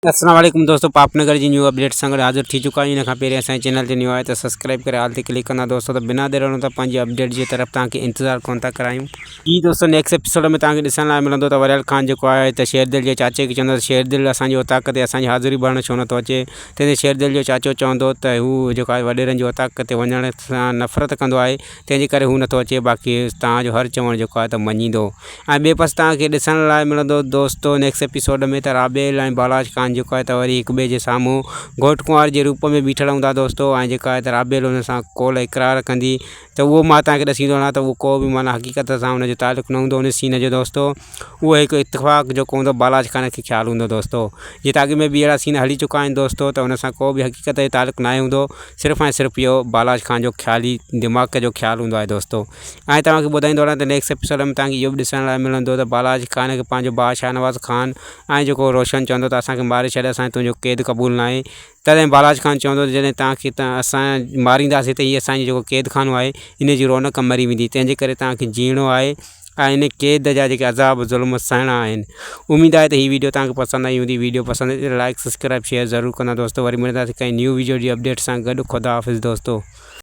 السلام عليڪم دوستو پاپ نگر جي نيو اپڊيٽ سان گڏ حاضر ٿي چڪا آهيون ان کان پهرين اسان جي چينل تي نيو آهي ته سبسڪرائب ڪري آل تي ڪلڪ ڪندا دوستو ته بنا دير ته پنهنجي اپڊيٽ جي طرف توهان کي انتظار ڪون ٿا ڪرايون. جي دوستو نيڪسٽ ايپيسوڊ ۾ توهان کي ڏسڻ لاء ملندو ته وريل خان جيڪو آهي ته شير دل جي چاچي کي چوندو ته شير دل اسان جي اوطاق تي اسان جي حاضري ڀرڻ ڇو نٿو اچي تنهن تي شير دل جو چاچو چوندو ته هو جيڪو آهي وڏيرن جي اوطاق تي وڃڻ سان نفرت ڪندو آهي تنهن جي ڪري هو نٿو اچي باقي توهان جو هر چوڻ جيڪو آهي ته مڃيندو ۽ ٻئي پاسي توهان کي ڏسڻ لاء ملندو دوستو نيڪسٽ ايپيسوڊ ۾ ته رابيل ۽ بالاچ خان جيڪو آهي ته وري هڪ ٻئي جي سامهون گهوٽ ڪنوار جي روپ ۾ بيٺل هوندا دوستو ۽ جيڪا آهي ته رابيل ان سان قول اقرار ڪندي ته اهو مان توهان کي ڏسيندو رهان ته اهو ڪو به معنيٰ حقيقت سان ان جو تعلق نه هوندو ان سين جو دوستو اهو هڪ اتفاق جيڪو هوندو بالاچ خان کي خيال هوندو دوستو جي ته اڳ ۾ به اهڙا سين هلي چڪا آهن دوستو ته ان سان ڪو به حقيقت جو تعلق ناهي هوندو صرف ۽ صرف اهو بالاچ خان جو خيالي دماغ جو خيال هوندو آهي دوستو ۽ توهان کي ٻڌائيندو هلان ته نيڪسٽ ايپيسوڊ ۾ توهان کي اهو به ڏسڻ لاء ملندو ته بالاچ خان کي پنهنجو ڀاء شاهنواز خان ۽ جيڪو روشن چوندو ته اسان کي ماري ڇڏ اسان کي تنهنجو قيد قبول ناهي تڏهن بالاچ خان چوندو ته جڏهن توهان کي اسان مارينداسين ته هي اسان جو جيڪو قيد خانو آهي ان جي رونق مري ويندي تنهن جي ڪري توهان کي جيئڻو آهي ۽ ان قيد جا جيڪي عذاب ظلم سهڻا آهن اميد آهي ته هي ويڊيو توهان کي پسند آئي هوندي ويڊيو پسند آئي ته لائڪ سبسڪرائب شيئر ضرور ڪندا دوستو وري ملنداسين ڪنهن نيو ويڊيو جي اپڊيٽ سان گڏ خدا حافظ دوستو.